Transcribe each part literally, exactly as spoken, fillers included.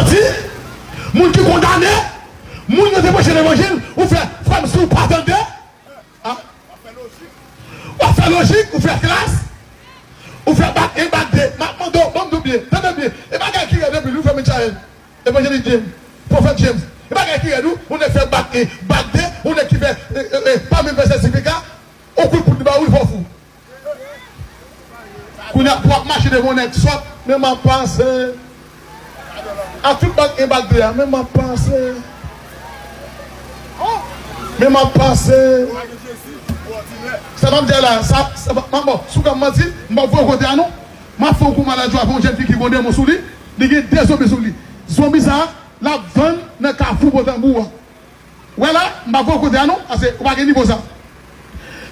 Di, moun ki kondane, moun yo te preche levanjil, ou fè, frè m, si w pa tande, a, w ap fè lojik, ou fè klas, ou fè bak en, bak de. M ap mande w, ban m di w byen, tande byen, e bagay ki rèd anpil, ou fè Michael, Evanjelis James, Pwofèt James, e bagay ki rèd, ou, ou nèk fè bak en, bak de, ou nèk ki fè, e, e, e, pa menm fè sètifika, on kout poud li ba ou, li fè w fou. Kounye a, pou w ap mache devan yon nèg sòt, men m ap pase. Ak tout bak en, bak de a, men m ap pase. Men m ap pase. Sa m ap di a la, sa, sa, m, m, bon, si w ka manti, m p ap voye w kote a non. M ap fè w kou maladjwa avè yon jèn fi ki gon demon sou li, li gen de zonbi sou li. Zonbi sa a, l ap vann nan kafou Botanbou a. Wè la, m pa voye kote a non, paske ou pa gen nivo sa.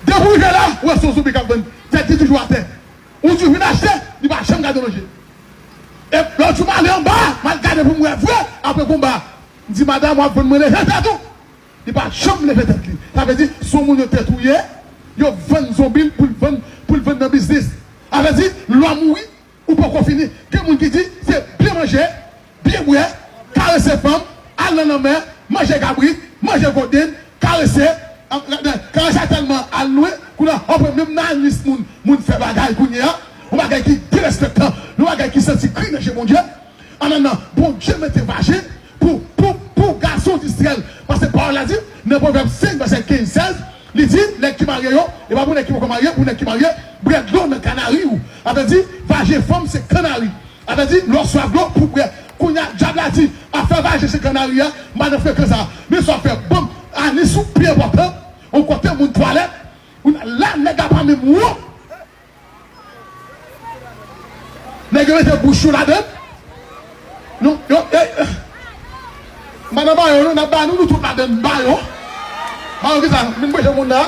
Depi w rive la, ou wè se yon zonbi k ap vann. Tèt li toujou atè. Ou di w vin achte, li pa janm gade w nan je. E lòt jou m ale anba, m al gade pou m wè vre, apre konba. M di, madanm, w ap vann mwen leve tèt ou. Li pa janm leve tèt li. Sa vle di, se yon moun yo te touye, yo vann zonbi l pou l vann, pou l vann nan biznis. Sa vle di, lè w mouri, ou poko fini. Gen moun ki di, se byen manje, byen bwè, karese fanm, al nan lanmè, manje kabrit, manje kodenn, karese, karese a tèlman al lwen, kounye a, w ap wè menm nan anis moun, moun fè bagay kounye a, yon bagay ki derespektan, yon bagay ki santi kri nan je Bondye. An, an, an, Bondye mete vaje pou, pou, pou gason distrè l. Paske pawòl la di, nan Pwovèb senk, vèsè kenz, sèz, li di, nèg ki marye yo, e pa pou nèg ki poko marye, pou nèg ki marye, bwè dlo nan kanari ou. Sa vle di, vaje fanm se kanari. Sa vle di, lè w swaf dlo, pou bwè. Kounye a, dyab la di, afè vaje se kanari a, m pa nan frekan sa. Men sa w fè, banm, anis ou pi enpòtan, yon kote moun twalèt, ou la, nèg la pa menm wo. Nèg yo mete bouch yo ladann. Nou, yo, e, e. M pa nan ba yo, non, n ap ba nou, nou tout ladann, m ba yo. Ba yo kisa? M vin preche moun la.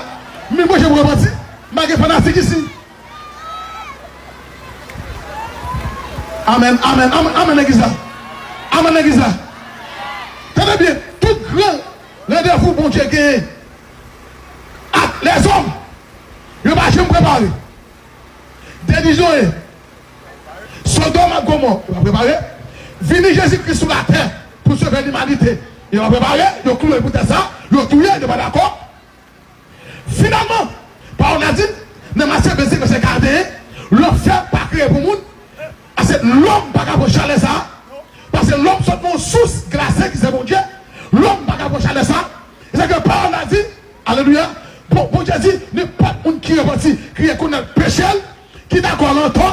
M vin preche pou repanti. M pa gen fanatik isi. Amèn, amèn, amèn, amèn, legliz la. Amèn, legliz la. Tande byen, tout gran randevou Bondye genyen ak lèzòm, yo pa janm prepare. Deni Noye, Sodòm ak Gomò, yo pa prepare. Vini Jezikri sou latè pou sove limanite, yo pa prepare. Yo klouwe pou tèt sa, yo touye, yo pa dakò. Finalman, pawòl la di, nan Matye vennsenk, vèsè karanteyen, lanfè pa kreye pou moun, paske lòm pa ka pran chalè sa, paske lòm sot nan yon sous glase ki se Bondye, lòm pa ka pran chalè sa. E sa ke pawòl la di, alelouya, Bon, Bondye di, nenpòt moun ki repanti, ki rekonèt peche l, ki dakò l antò,